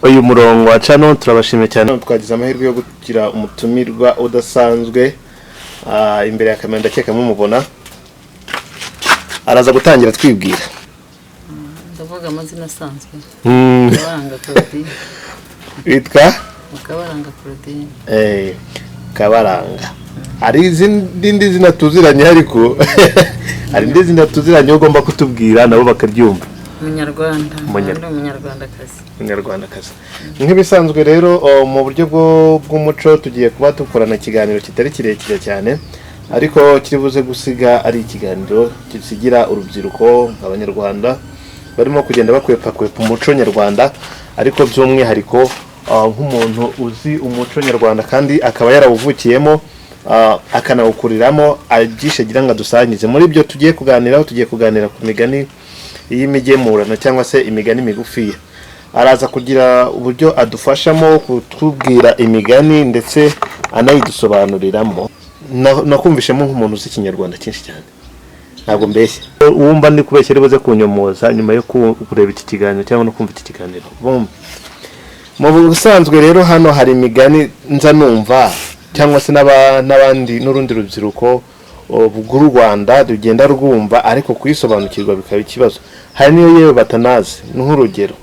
Uyu murongo wa cano, turabashimiye cyane. Twagize amahirwe yo kugira umutumirwa udasanzwe. Imbere ya kamera ndakeka mumubona, araza gutangira twibwira. Ndavuga amazina asanzwe. Kabaranga Claudine. Witwa? Mukabaranga Claudine. Kabaranga. Hari izindi zina tuziranye, ariko hari indi zina tuziranye ugomba kutubwira nabo bakaryumva. Umunyarwanda. Ndi umunyarwandakazi. Umunyarwandakazi nk'ibisanzwe. Rero mu buryo bw'umuco tugiye kuba dukorana ikiganiro kitari kirekire cyane, ariko kiri buze gusiga ari ikiganiro gisigira urubyiruko, abanyarwanda barimo kugenda bakwepa kwepa umuco nyarwanda, ariko by'umwihariko nk'umuntu uzi umuco nyarwanda kandi akaba yarawuvukiyemo, akanawukuriramo, agisha agira ngo adusangize muri ibyo tugiye kuganiraho. Tugiye kuganira ku migani y'imigemurano cyangwa se imigani migufiya. Araza kugira uburyo adufashamo kutubwira imigani ndetse anayidusobanuriramo. Nakumvishemo nk'umuntu uzi ikinyarwanda cyinshi cyane. Ntabwo mbeshya, wumva ndi kubeshya ari buze kunyomoza nyuma yo kureba iki kiganiro cyangwa no kumva iki kiganiro. Bumva mu busanzwe rero hano hari imigani nza numva cyangwa se n'abandi n'urundi rubyiruko rw'u Rwanda rugenda rwumva, ariko kuyisobanukirwa bikaba ikibazo. Hari n'iyo yewe batanazi. Nk'urugero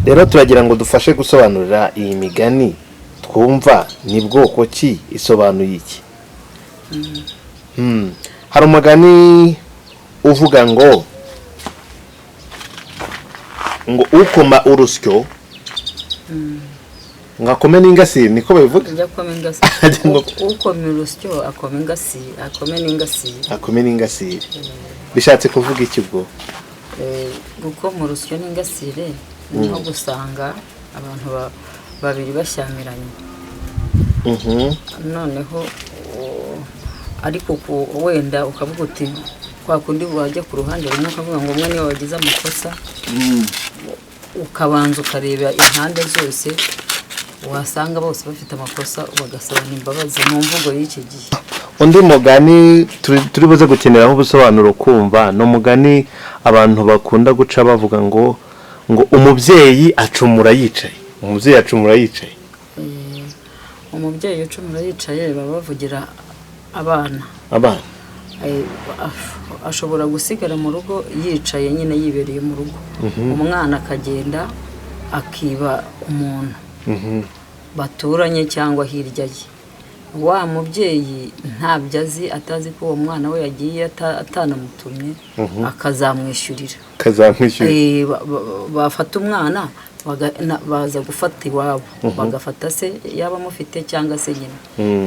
rero, turagira ngo dufashe gusobanurira iyi migani twumva ni bwoko ki, isobanuye iki? Hari umugani uvuga ngo ukoma urusyo ngo akome n'ingasire, niko babivuga? Ajya akoma ingasire. Ajya Ukoma urusyo akoma ingasire, akome n'ingasire. Akome n'ingasire, bishatse kuvuga iki ubwo? Gukoma urusyo n'ingasire ni nko gusanga abantu babiri bashyamiranye, noneho ariko wenda ukavuga uti kwa kundi wajya ku ruhande rumwe ukavuga ngo umwe niwe wagize amakosa, ukabanza ukareba impande zose, wasanga bose bafite amakosa bagasabana imbabazi mu mvugo y'iki gihe. Undi mugani turi buze gukeneraho ubusobanuro kumva ni umugani abantu bakunda guca bavuga ngo umubyeyi acumura yicaye, umubyeyi acumura yicaye. Umubyeyi ucumura yicaye baba bavugira abana. Abana. Ashobora gusigara mu rugo yicaye nyine, yibereye mu rugo, umwana akagenda akiba umuntu baturanye cyangwa hirya ye. Wa mubyeyi ntabyo azi, atazi ko uwo mwana we yagiye atanamutumye, akazamwishyurira. Kazamwishyura. Bafata umwana baza gufata iwabo, bagafata se yaba amufite cyangwa se nyina.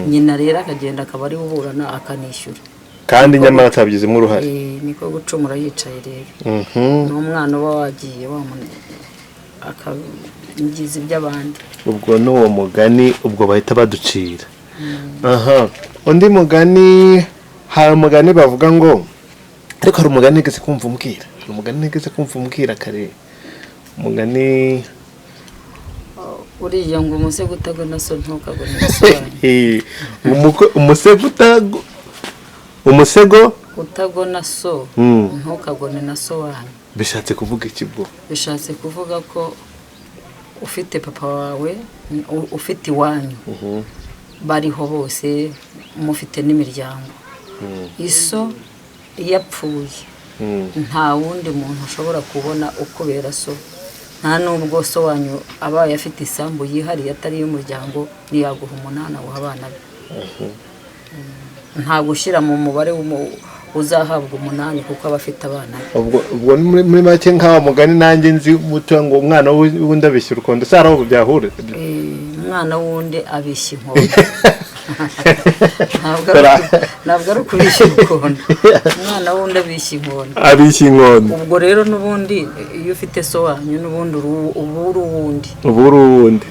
Nyina rero akagenda akaba ari we uburana akanishyura. Kandi nyamara atabigizemo uruhare. Niko gucumura yicaye rero. Ni umwana uba wagiye akangiza iby'abandi. Ubwo n'uwo mugani ubwo bahita baducira aha. Undi mugani, hari umugani bavuga ngo, ariko hari umugani nigeze kumva umbwira, hari umugani nigeze kumva umbwira kare, umugani. Uriya ngo umusego utagona so ntukagone na so wanyu. Umusego umusego utagona so ntukagone na so wanyu. Bishatse kuvuga iki bwo? Bishatse kuvuga ko ufite papa wawe, ufite iwanyu bariho bose, mufite n'imiryango, iso iyo apfuye nta wundi muntu ushobora kubona ukubera so. Nta nubwo so wanyu abaye afite isambu yihariye atari iy'umuryango, ntiyaguha umunani awuha abana be. Nta gushyira mu mubare uzahabwa umunani kuko aba afite abana be. Ubwo ni muri make nk'aho mugani nanjye nzi muto ngo umwana w'undi abishya urukondo, se hari aho byahura? Umwana w'undi abishya inkondo. Ntabwo ari ukubishya urukondo, umwana w'undi abishya inkondo. Abishya inkondo. Ubwo rero n'ubundi iyo ufite so wanyu, n'ubundi uba uri uwundi. Ubu uri uwundi,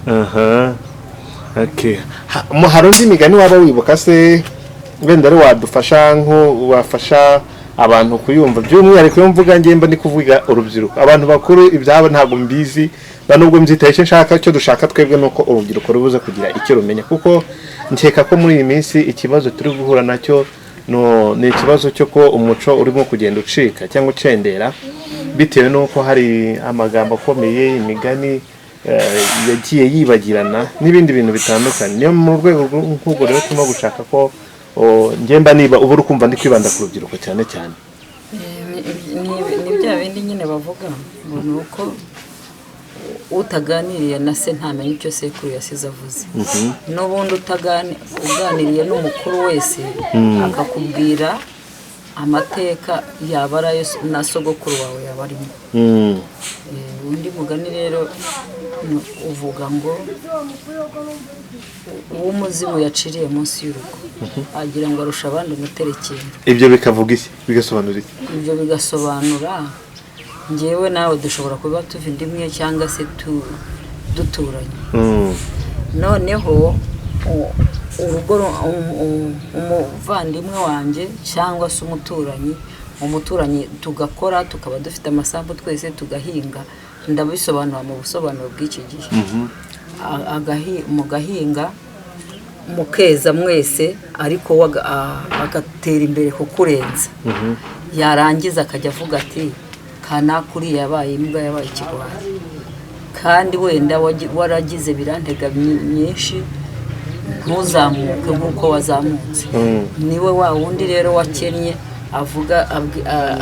aha, okay. Hari undi migani waba wibuka se wenda ari wadufasha, nko wafasha abantu kuyumva? By'umwihariko iyo mvuga ngemba ndi kuvuga urubyiruko, abantu bakuru ibyabo ntabwo mbizi, nta nubwo mbyitaye. Icyo nshaka, icyo dushaka twebwe, ni uko urubyiruko rubuze kugira icyo rumenya, kuko nkeka ko muri iyi minsi ikibazo turi guhura nacyo ni No, ni ikibazo cyo ko umuco urimo kugenda ucika cyangwa ucendera bitewe n'uko hari amagambo akomeye, imigani yagiye yibagirana n'ibindi bintu bitandukanye. Niyo mu rwego nk'urwo rero turimo gushaka ko ngemba niba uba uri kumva ndi kwibanda ku rubyiruko cyane cyane. Ni bya bindi nyine bavuga ngo ni uko utaganiriye na se ntamenya icyo sekuru yasize avuze. N'ubundi uganiriye n'umukuru wese akakubwira amateka, yaba ari ayo na sogokuru wawe yaba arimo. Undi mugani rero uvuga ngo uw'umuzimu yaciriye munsi y'urugo agira ngo arusha abandi umuterekero. Ibyo bikavuga iki, bigasobanura iki? Ibyo bigasobanura ngewe nawe dushobora kuba tuva inda imwe cyangwa se duturanye. Noneho urugo umuvandimwe wanjye cyangwa se umuturanyi tugakora, tukaba dufite amasambu twese tugahinga. Ndabisobanura mu busobanuro bw'iki gihe. Mugahinga mukeza mwese, ariko we agatera imbere kukurenza, yarangiza akajya avuga ati kanaka uriya yabaye imbwa, yabaye ikigwari, kandi wenda waragize birantega myinshi ntuzamuke nk'uko wazamutse. Niwe wa wundi rero wakennye avuga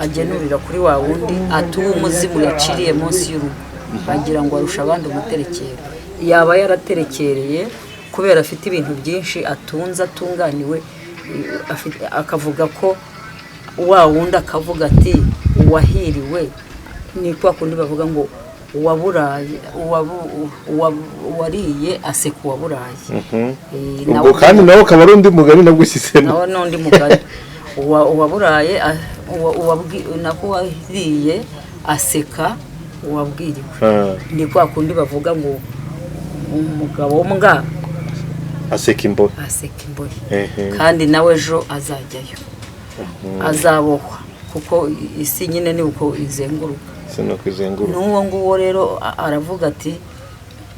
agenurira kuri wa wundi ati uwo umuzimu yaciriye munsi y'urugo bagira ngo arusha abandi umuterekero. Yaba yaraterekereye kubera afite ibintu byinshi atunze, atunganiwe, akavuga ko wa wundi akavuga ati uwahiriwe ni kwa kundi bavuga ngo uwaburaye uwariye aseka uwaburaye. Ubwo kandi nawe ukaba ari undi mugani nabwo ushyizemo. Nawe n'undi mugani. Uwaburaye nako uwariye aseka uwabwiriwe. Ni kwa kundi bavuga ngo umugabo mbwa aseka imbohe. Aseka imbohe. Kandi nawe ejo azajyayo, azabohwa, kuko isi nyine ni uko izenguruka. Si no kuzenguruka. N'uwo nguwo rero aravuga ati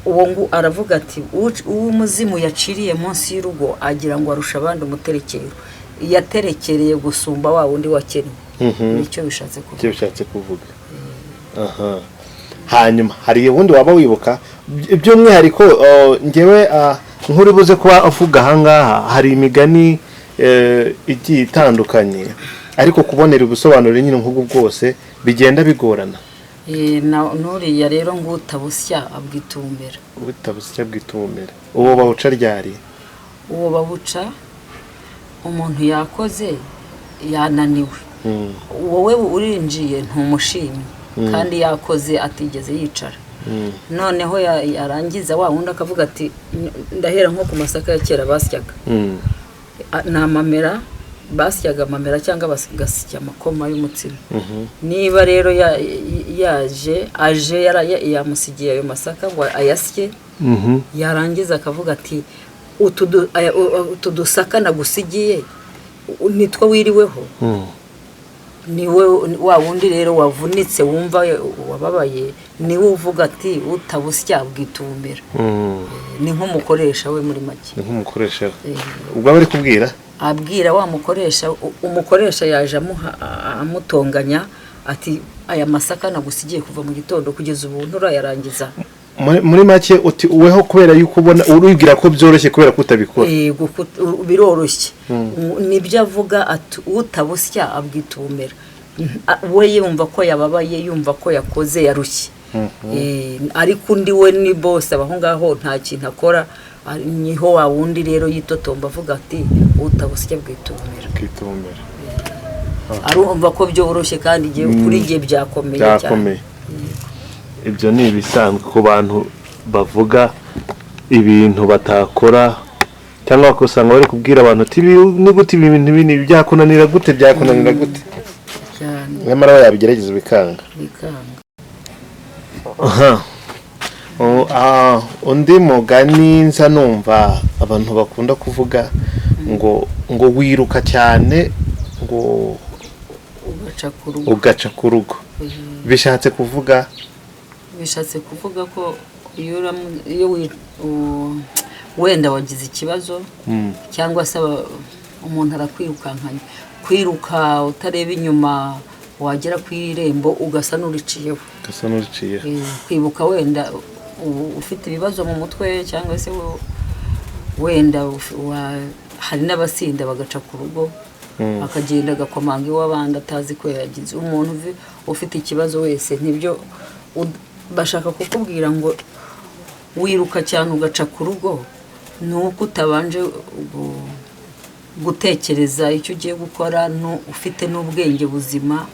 uwo aravuga ati uw'umuzimu yaciriye munsi y'urugo agira ngo arusha abandi umuterekero, yaterekereye gusumba wa wundi wakennye. Nicyo bishatse kuvuga. Icyo bishatse kuvuga. Aha, hanyuma hari ubundi waba wibuka by'umwihariko? Ngewe nk'uri buze kuba uvuga ahangaha, hari imigani igiye itandukanye, ariko kubonera ubusobanuro nyine nk'ubwo bwose bigenda bigorana. N'uriya rero ngo utabusya abwita ubumera. Utabusya bwita ubumera, uwo bawuca ryari? Uwo bawuca umuntu yakoze yananiwe, wowe urinjiye ntumushimye kandi yakoze atigeze yicara. Noneho yarangiza wa wundi akavuga ati ndahera nko ku masaka ya kera basyaga. Ni amamera, basyaga amamera cyangwa bagasya amakoma y'umutsima. Niba rero yaje aje yamusigiye ayo masaka ngo ayasye, yarangiza akavuga ati utu dusaka nagusigiye nitwo wiriweho. Niwe wa wundi rero wavunitse, wumva wababaye, niwe uvuga ati utabusya bwita ubumera. Ni nk'umukoresha we muri make. Ni nk'umukoresha we. Ubwo aba ari kubwira abwira wa mukoresha, umukoresha yaje amutonganya ati aya masaka nagusigiye kuva mu gitondo kugeza ubu nturayarangiza. Muri make uti uweho kubera yuko ubona uribwira ko byoroshye kubera ko utabikora. Yego, biroroshye. Nibyo avuga ati utabusya abwita ubumera. We yumva ko yababaye, yumva ko yakoze yarushye. Ariko undi we ni bose aho ngaho nta kintu akora, niho wa wundi rero yitotomba avuga ati utabusya bwita ubumera. Bwita ubumera. Arumva ko byoroshye kandi igihe kuri igihe byakomeye cyane. Byakomeye. Ibyo ni ibisanzwe ku bantu bavuga ibintu batakora, cyangwa ugasanga bari kubwira abantu ati ni gute ibi bintu byakunanira gute, byakunanira gute?" Cyane. Nyamara we yabigerageza bikanga. Bikanga. Aha. Undi mugani nza numva abantu bakunda kuvuga ngo wiruka cyane ngo ugaca ku rugo. Ugaca ku rugo, bishatse kuvuga? Bishatse kuvuga ko iyo wenda wagize ikibazo cyangwa se umuntu arakwirukankanye, Kwiruka utareba inyuma, wagera ku irembo ugasa n'uriciyeho. Ugasa n'uriciyeho. Kwibuka wenda ufite ibibazo mu mutwe, cyangwa se wenda hari n'abasinda bagaca ku rugo, akagenda agakomanga iw'abandi atazi ko yagize. Umuntu ufite ikibazo wese nibyo bashaka kukubwira ngo wiruka cyane ugaca ku rugo, ni uko utabanje gutekereza icyo ugiye gukora, ufite n'ubwenge buzima,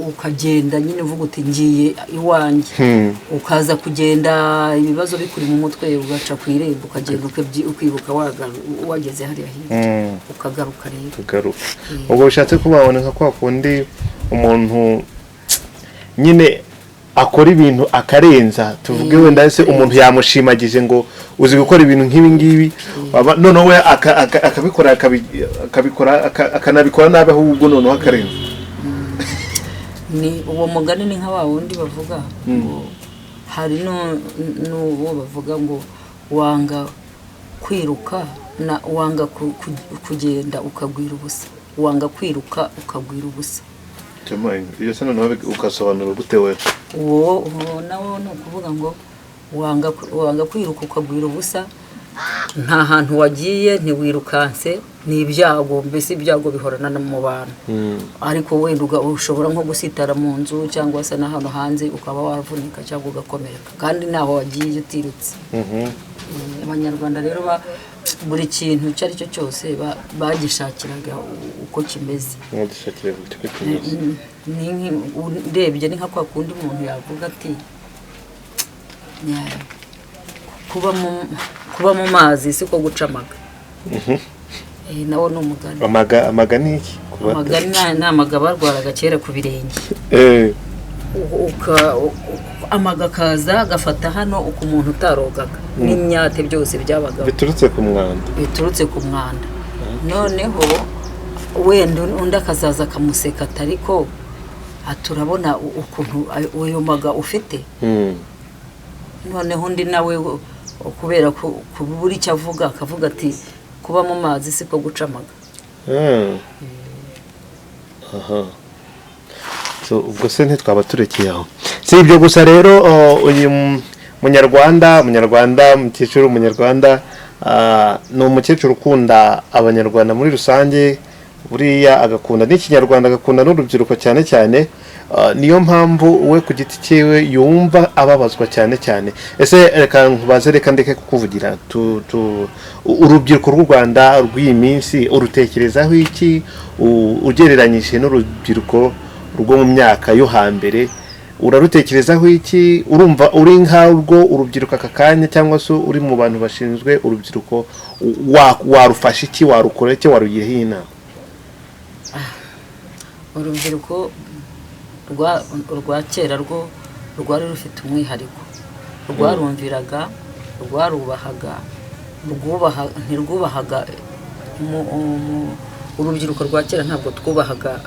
ukagenda nyine uvuga uti ngiye iwanjye, ukaza kugenda ibibazo bikuri mu mutwe, ugaca ku irembo ukagenda ukibuka wageze hariya hirya, ukagaruka rero. Ukagaruka. Ubwo bishatse kubabona nka kwa kundi umuntu nyine akora ibintu akarenza, tuvuge wenda se umuntu yamushimagije ngo uzi gukora ibintu nk'ibi ngibi, noneho we akabikora, akanabikora nabi, ahubwo noneho akarenza. Ni uwo mugani, ni nka wa wundi bavuga ngo hari n'uwo bavuga ngo wanga kwiruka na wanga kugenda ukagwira ubusa, wanga kwiruka ukagwira ubusa. Iyo se noneho ugasobanura gute we? Uwo nawo ni ukuvuga ngo wanga kwiruka ukagwira ubusa, nta hantu wagiye, ntiwirukanse, ni ibyago, mbese ibyago bihorana mu bantu. Ariko wenda ushobora nko gusitara mu nzu cyangwa se na hano hanze, ukaba wavunika cyangwa ugakomereka, kandi ntaho wagiye utirutse. Abanyarwanda rero buri kintu icyo ari cyo cyose bagishakiraga uko kimeze. Urebye ni nka kwa kundi umuntu yavuga ati kuba mu mazi siko guca amaga. Nawo ni umugani. Amaga ni iki? Amaga ni amaga barwaraga kera ku birenge. Amaga akaza agafata hano uko umuntu utarogaga, n'imyate byose byabaga biturutse ku mwanda. Biturutse ku mwanda. Noneho wenda undi akazaza akamuseka, ariko turabona ukuntu uyu maga ufite. Noneho undi nawe kubera kubura icyo avuga akavuga ati kuba mu mazi siko guca amaga. So ubwo se ntitwaba turekeye aho. Si ibyo gusa rero, uyu munyarwanda mukecuru umunyarwanda ni umukecuru ukunda abanyarwanda muri rusange, buriya agakunda n'ikinyarwanda, agakunda n'urubyiruko cyane cyane. Niyo mpamvu we ku giti cyiwe yumva ababazwa cyane cyane. Ese reka nkubaze, reka ndeke kukuvugira, urubyiruko rw'u Rwanda rw'iyi minsi urutekerezaho iki ugereranyije n'urubyiruko rwo mu myaka yo hambere? Urarutekerezaho iki? Urumva uri nk'urwo urubyiruko aka kanya, cyangwa se uri mu bantu bashinzwe urubyiruko, warufasha iki, warukora iki, warugireho inama? Urubyiruko rwa kera rwo rwari rufite umwihariko, rwarumviraga, rwarubahaga, ntirwubahaga. Urubyiruko rwa kera ntabwo twubahaga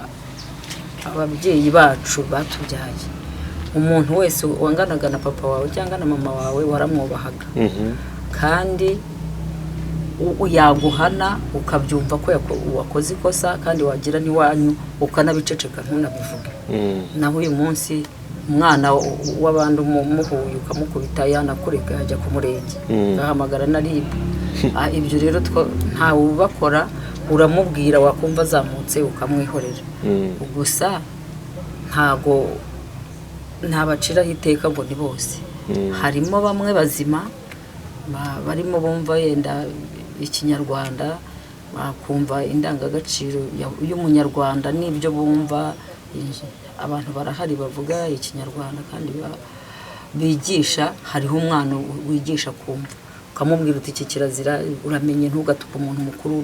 ababyeyi bacu batubyaye. Umuntu wese wanganaga na papa wawe cyangwa na mama wawe waramwubahaga, kandi yaguhana ukabyumva ko wakoze ikosa, kandi wagira n'iwanyu ukanabiceceka ntunabivuge. Naho uyu munsi umwana w'abandi umuhuye ukamukubita yanakureka yajya ku murenge, agahamagara na RIB. Ibyo rero ntawe ubakora, uramubwira wakumva azamutse ukamwihorera. Gusa ntago ntabaciraho iteka ngo ni bose, harimo bamwe bazima barimo bumva yenda ikinyarwanda, bakumva indangagaciro y'umunyarwanda n'ibyo bumva. Abantu barahari bavuga ikinyarwanda kandi bigisha. Hariho umwana wigisha kumva, ukamubwira uti iki kirazira, uramenye ntugatuke umuntu mukuru,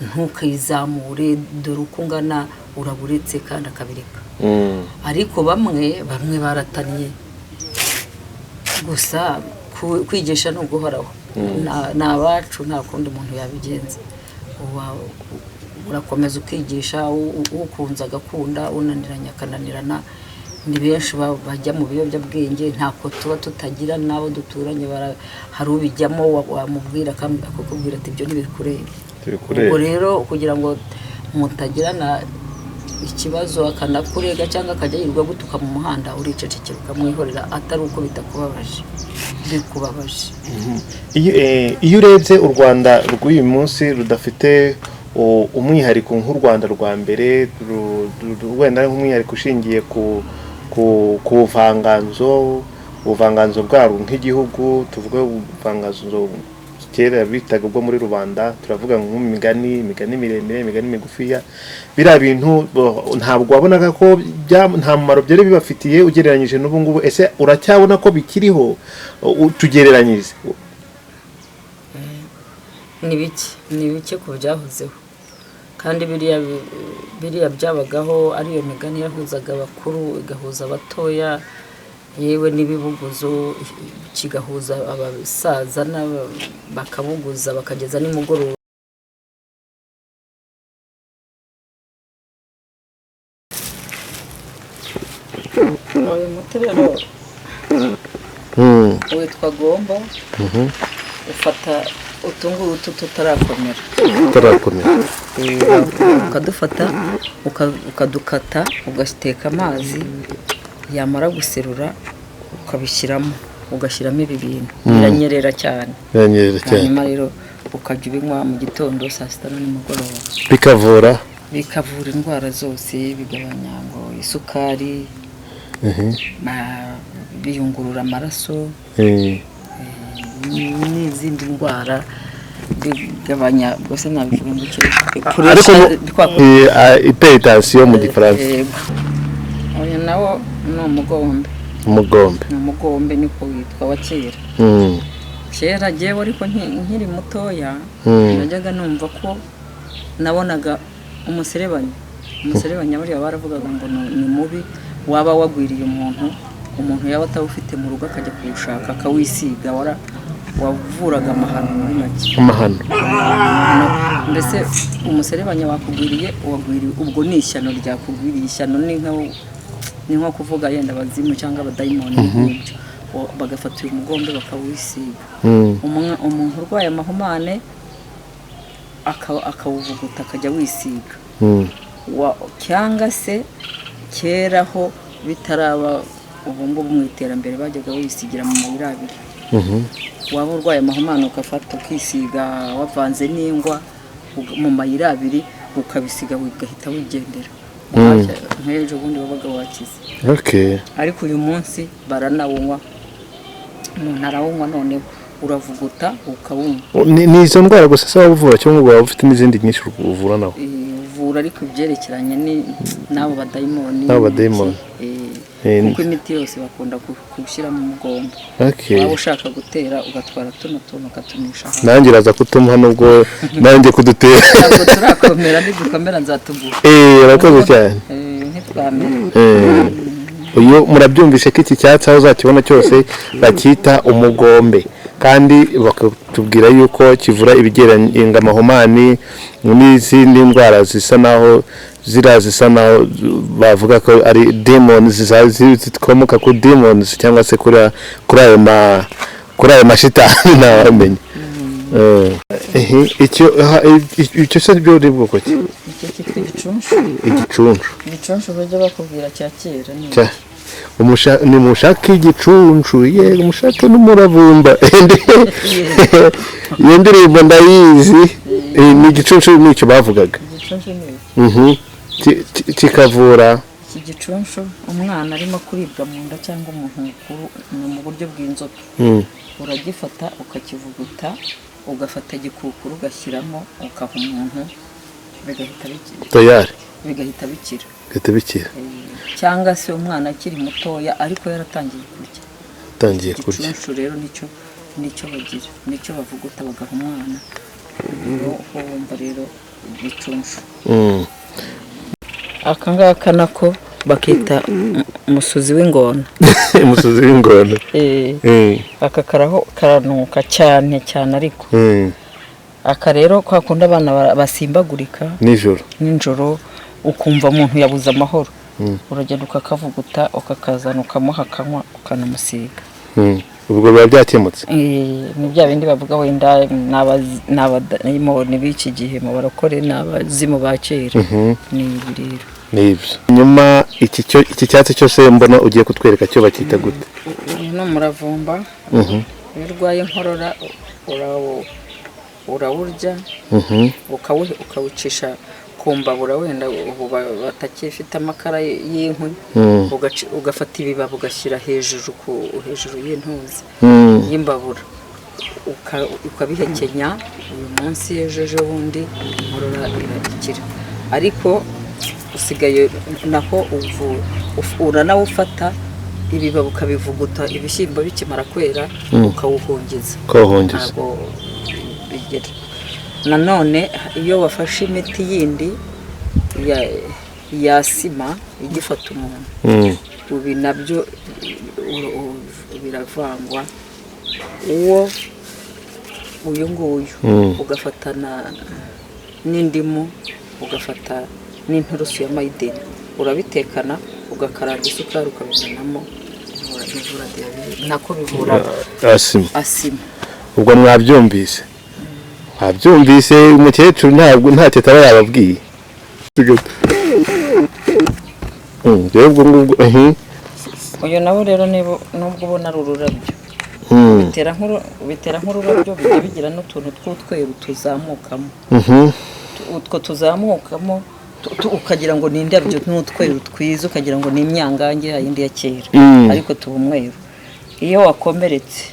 ntukizamure, dore uko ungana, uraburetse, kandi akabireka. Ariko bamwe baratannye. Gusa kwigisha ni uguhoraho, ni abacu, nta kundi umuntu yabigenza. Urakomeza ukigisha, ukunze agakunda, unaniranye akananirana. Ni benshi bajya mu biyobyabwenge, ntako tuba tutagira n'abo duturanye, hari ubijyamo wamubwira akakubwira ati ibyo ntibikureba. Ubwo rero kugira ngo Mutagirana ikibazo akanakurega cyangwa akajya yirirwa gutuka mu muhanda, uricecekera ukamwihorera, atari uko bitakubabaje, bikubabaje. Iyo urebye u Rwanda rw'uyu munsi rudafite umwihariko nk'u Rwanda rwa mbere, wenda nk'umwihariko ushingiye ku buvanganzo bwarwo nk'igihugu, tuvuge ubuvanganzo kera bitaga ubwo muri rubanda, turavuga nk'imigani, imigani miremire, imigani migufiya, biriya bintu ntabwo wabonaga ko nta mumaro byari bibafitiye ugereranyije n'ubu ngubu. Ese uracyabona ko bikiriho tugereranyije? Ni bike, ni bike ku byahozeho. Kandi biriya byabagaho, ariyo migani yahuzaga abakuru, igahuza abatoya, yewe n'ibibuguzo kigahuza abasaza bakabuguza bakageza nimugoroba. Uyu muti rero witwa gombo. Ufata utungurutu tutarakomera. Tutarakomera. Ukadufata, ukadukata, ugateka amazi, yamara guserura ukabishyiramo, ugashyiramo ibi bintu, biranyerera cyane. Biranyerera cyane. Hanyuma rero ukajya ubinywa mu gitondo, saa sita na nimugoroba. Bikavura? Bikavura indwara zose, bigabanya ngo isukari, biyungurura amaraso, n'izindi ndwara bigabanya. Rwose nabivuga ngo iki? Ariko hypertension mu Gifaransa. Yego. Uyu nawo ni umugombe. Umugombe. Ni umugombe, niko witwa wa kera. Kera jyewe ariko nkiri mutoya, najyaga numva ko nabonaga umuserebanya. Umuserebanya buriya baravugaga ngo ni mubi, waba wagwiriye umuntu, umuntu yaba atawufite mu rugo akajya kuwushaka akawisiga, wavuraga amahano muri make. Amahano. Mbese umuserebanya wakugwiriye, wagwiriye, ubwo ni ishyano ryakugwiriye. Ishyano ni nko kuvuga yenda abazimu cyangwa abadayimoni nk'ibyo. Bagafata uyu mugombe bakawisiga. Umuntu urwaye amahumane akawuvuguta akajya wisiga. Cyangwa se kera ho bitaraba ubu ngubu mu iterambere, bajyaga wisigira mu mayira abiri. Waba urwaye amahumane ugafata ukisiga wavanze n'ingwa mu mayira abiri, ukabisiga ugahita wigendera. Nk'ejo bundi wabaga wakize. Ariko uyu munsi baranawunywa, umuntu arawunywa, noneho uravuguta ukawunywa. Ni izo ndwara gusa se waba uvura, cyangwa waba ufite n'izindi nyinshi uvura nawe? Uvura ariko ibyerekeranye n'abo badayimoni. N'abo badayimoni. Kuko imiti yose bakunda gushyira mu mugongo. Waba ushaka gutera ugatwara tuno tuntu ukatumisha ahantu. Nanjye uraza kutumuha nubwo nanjye kudutera. Ntabwo turakomera, nidukomera nzatuguha. Urakoze cyane. Ntitwamera. Uyu murabyumvishe ko iki cyatsi aho uzakibona cyose bacyita umugombe, kandi bakatubwira yuko kivura ibigereranya amahumani n'izindi ndwara zisa naho ziriya zisa naho bavuga ko ari demons, zikomoka kuri demons cyangwa se kuri ayo mashitani, ntawamenya. Icyo se byo ni bwoko ki? Icyo cyitwa igicunshu. Igicunshu. Igicunshu bajya bakubwira cya kera ni Nimushake igicunshu, yego, mushake n'umuravumba. Iyo ndirimbo ndayizi. Ni igicunshu nicyo bavugaga. Igicunshu ni iki? Kikavura. Iki gicunshu, umwana arimo kuribwa mu nda cyangwa umuntu mukuru, ni mu buryo bw'inzoka. Uragifata ukakivuguta, ugafata igikukuru ugashyiramo, ukaha umuntu, bigahita bikira. Tayari. Bigahita bikira. Bigahita bikira. Cyangwa se umwana akiri mutoya ariko yaratangiye kurya. Utangiye kurya. Igicunshu rero nicyo bagira, nicyo bavuguta bagaha umwana. Uko wumva rero igicunshu. Aka ngaka nako bakita umusuzi w'ingona. Umusozi w'ingona. Aka karaho karanuka cyane cyane ariko. Aka rero kwa kundi abana basimbagurika nijoro. Nijoro ukumva umuntu yabuze amahoro, uragenda ukakavuguta ukakazana ukamuha akanywa ukanamusiga. Ubwo biba byakemutse. Ni bya bindi bavuga wenda ni abadayimoni b'iki gihe, mu barokore ni abazimu ba kera. Ni ibi rero. Ni ibyo. Nyuma iki cyatsi cyose mbona ugiye kutwereka cyo bacyita gute? Uyu ni umuravumba. Iyo urwaye inkorora urawurya, ukawucisha ku mbabura, wenda ubu batakifite amakara y'inkwi, ugafata ibibabi ugashyira hejuru ku hejuru y'intuzi y'imbabura, ukabihekenya uyu munsi, ejo, ejo bundi inkorora irakira. Ariko usigaye naho uranawufata ibibabi ukabivuguta ibishyimbo bikimara kwera, ukawuhungiza. Ukawuhungiza. Ntabwo bigera. Nanone iyo wafashe imiti yindi ya asima igifata umuntu, ubi nabyo biravangwa, uwo uyu nguyu, ugafata n'indimu, ugafata n'inturusu ya mayideni, urabitekana, ugakaranga isukari ukabimenamo, bivura diyabete, nako bivura asima. Asima. Ubwo mwabyumvise, umukecuru ntabwo ntacyo ataba yababwiye. Rero ubwo ngubwo. Uyu nawo rero nubwo ubona ari ururabyo, bitera nk'ururabyo, bijya bigira n'utuntu tw'utweru tuzamukamo. Utwo tuzamukamo ukagira ngo ni indabyo n'utweru twiza, ukagira ngo ni imyangange yindi ya kera, ariko tuba umweru. Iyo wakomeretse,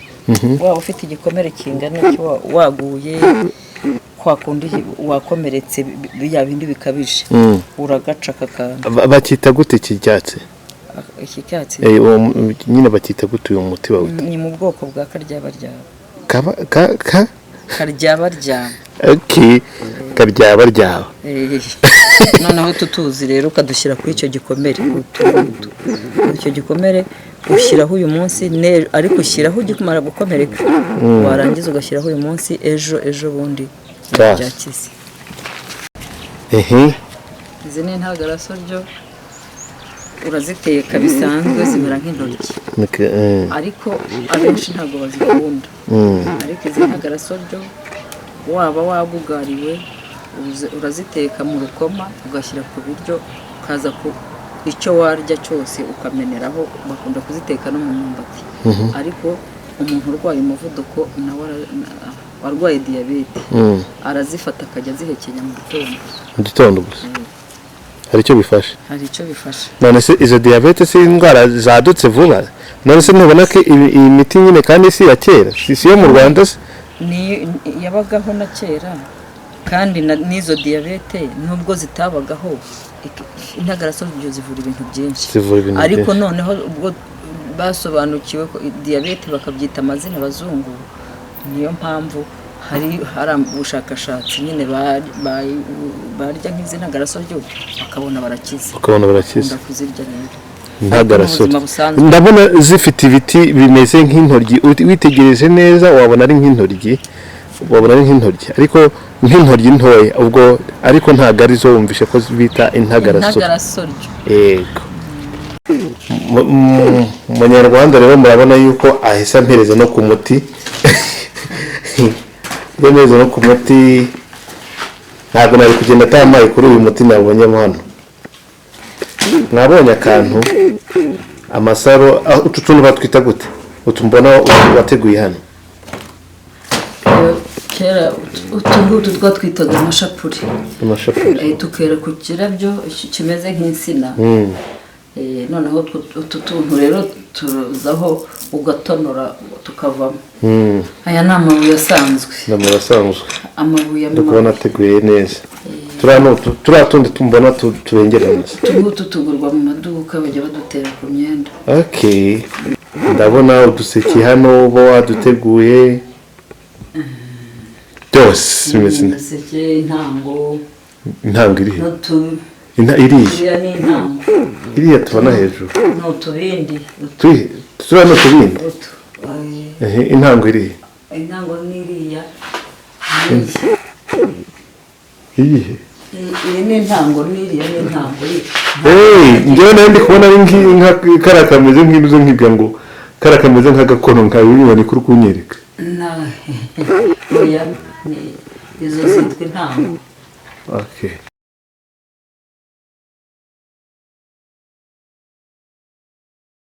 waba ufite igikomere kingana iki, waguye kwa kundi wakomeretse bya bindi bikabije, uragaca aka kantu. Bacyita gute iki cyatsi? Iki cyatsi? Uwo nyine bacyita gute, uyu muti bawita? Ni mu bwoko bwa karyabaryaba. Kaba ka ka Karyabaryaba. Okay, karyaba ryaba. Noneho tutuzi rero ukadushyira kuri icyo gikomere, utu ngutu. Icyo gikomere ushyiraho uyu munsi ariko ushyiraho ugimara gukomereka, warangiza ugashyiraho uyu munsi, ejo, ejo bundi Basi. byakize. Izi ni intagarasoryo, uraziteka bisanzwe, zimera nk'intoryi, ariko abenshi ntabwo bazikunda. Ariko izi ntagarasoryo waba wagugariwe, uraziteka mu rukoma ugashyira ku biryo, ukaza ku icyo warya cyose ukameneraho. Bakunda kuziteka no mu myumbati. Ariko umuntu urwaye umuvuduko nawe warwaye diyabete, arazifata akajya azihekenya mu gitondo. Mu gitondo gusa hari icyo bifasha? Hari icyo bifasha. None se izo diyabete si indwara zadutse vuba? None se ntubona ko iyi miti nyine kandi si iya kera, si iyo mu Rwanda se? Ni yabagaho na kera, kandi n'izo diyabete nubwo zitabagaho, intagarasoryo zivura ibintu byinshi. Zivura ibintu Ariko byinshi. noneho ubwo basobanukiwe ko diyabete bakabyita amazina abazungu, niyo mpamvu hari ubushakashatsi nyine barya nk'izi ntagarasoryo bakabona barakize. Bakabona barakize. Bakunda kuzirya rero. Ntagarasoryo. Mu buzima busanzwe. Ndabona zifite ibiti bimeze nk'intoryi. Witegereje neza wabona ari nk'intoryi, wabona ari nk'intoryi, ariko nk'intoryi ntoya ubwo, ariko ntabwo arizo. Wumvishe ko bita intagarasoryo? Intagarasoryo. Yego. Munyarwanda rero murabona yuko ahise ampereza no ku muti, ampereza no ku muti. Ntabwo nari kugenda atamaye kuri uyu muti nabonyemo hano. Mwabonye akantu, amasaro, utu tuntu batwita gute, utu mbona wateguye hano? Kera utu ngutu twatwitaga amashapure. Amashapure. Tukera ku kirabyo kimeze nk'insina. Noneho utu tuntu rero tuzaho ugatonora tukavamo. Aya ni amabuye asanzwe. Ni amabuye asanzwe. Amabuye. Ndi kubona ateguye neza. Turiya ni turiya tundi tumbona tubengerana se? Utu ngutu tugurwa mu maduka, bajya badutera ku myenda. Okay, ndabona uduseke hano uba waduteguye byose bimeze neza. Uduseke, intango. Intango irihe? N'utu Iriya? Iriya ni intango. Iriya tubona hejuru? Ni utubindi. Turiya ni utubindi? Utu. Intango irihe? Intango ni iriya. Iyihe? Iyi ni intango, n'iriya ni intango. Hey, njyewe nayo ndi kubona ari nka kariya kameze nk'inzu, nkibwira ngo Kariya kameze nk'agakono nka bibibone kuri kunyereka. Na oya, ni izo zitwa intango. Okay.